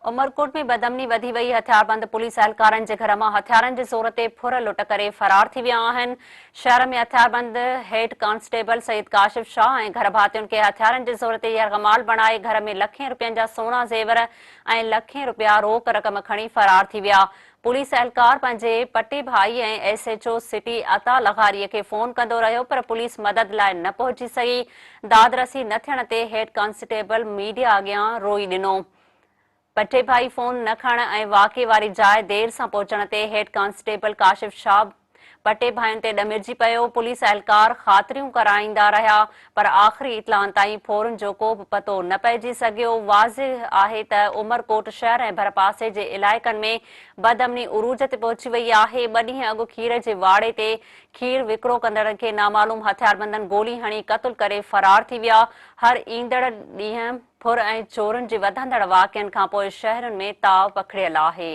عمرڪوٽ ۾ بدامني وڌي وئي، هٿياربند پوليس اهلڪارن جي گهر مان هٿيارن جي زور تي ڦر لٽ ڪري فرار ٿي ويا آهن، شهر ۾ هٿياربند هيڊ ڪانسٽيبل سيد ڪاشف شاهه ۽ گهر ڀاتين کي هٿيارن جي زور تي يرغمال بڻائي گهر ۾ لکين روپين جا سونا زيور ۽ لکين روپيا روڪ رقم کڻي فرار ٿي ويا، پوليس اهلڪار پنهنجي پٽي ڀائي ۽ ايس ايڇ او سٽي عطا لغاري کي فون ڪندو رهيو پر پوليس مدد لاء نه پهچي سگهي، دادرسي نه ٿيڻ تي هيڊ ڪانسٽيبل ميڊيا اڳيان روئي ڏنو. پٽي ڀائي فون نه کڻڻ ۽ واقعي واري جاء دير سان پهچڻ تي هيڊ ڪانسٽيبل ڪاشف شاهه پٽي ڀائين تي ڏمرجي پيو، پوليس اهلڪار خاطريون ڪرائيندا رهيا پر آخري اطلاعن تائين ڦورن جو ڪو به پتو نه پئجي سگهيو، واضح آهي ته عمرڪوٽ شهر ۽ ڀرپاسي جي علائقن ۾ بدامني عروج تي پهچي وئي آهي، ٻه ڏينهن اڳ کير جي واڙي تي کير وڪرو ڪندڙن کي نامعلوم هٿياربندن گولي هڻي قتل ڪري فرار ٿي ويا، هر ايندڙ ڏينهن ڦر ۽ چورين جي وڌندڙ واقعن کانپوء شهرن ۾ تاء پکڙيل آهي.